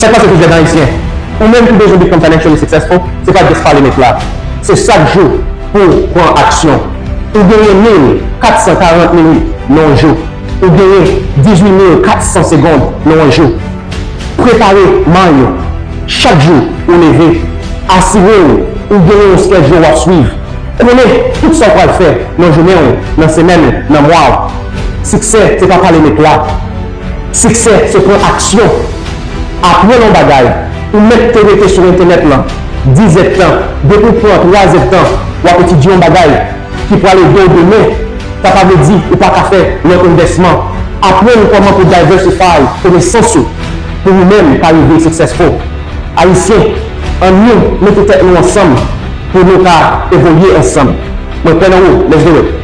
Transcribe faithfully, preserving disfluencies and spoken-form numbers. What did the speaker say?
Sa k pase tou jèn ayisyen? Ou menm ki bezwen become financially successful, se pa just pale nèt la. Se chak jou pou w pran aksyon. Ou genyen mil kat san karant minit nan yon jou. Ou genyen dizuit mil kat san segonn nan yon jou. Prepare may ou. Chak jou ou leve, asire w ou genyen yon schedule w ap swiv. Konnen tout sa w pral fè nan jounen w, nan semèn w, nan mwa w. Siksè se pa pale nèt la. Siksè se pran aksyon. Aprann yon bagay. Ou mèt te rete sou entènèt lan diz èdtan. Depi w pran twa èdtan, w ap etidye yon bagay ki pral ede w demen. Sa pa vle di ou pa ka fè lòt envèsman. Aprann kòman pou diversify konesans ou pou ou menm ka rive successful. Ayisyen, ann nou mete tèt nou ansanm pou nou ka evolye ansanm. Mwen kwè nan ou. Let's do it.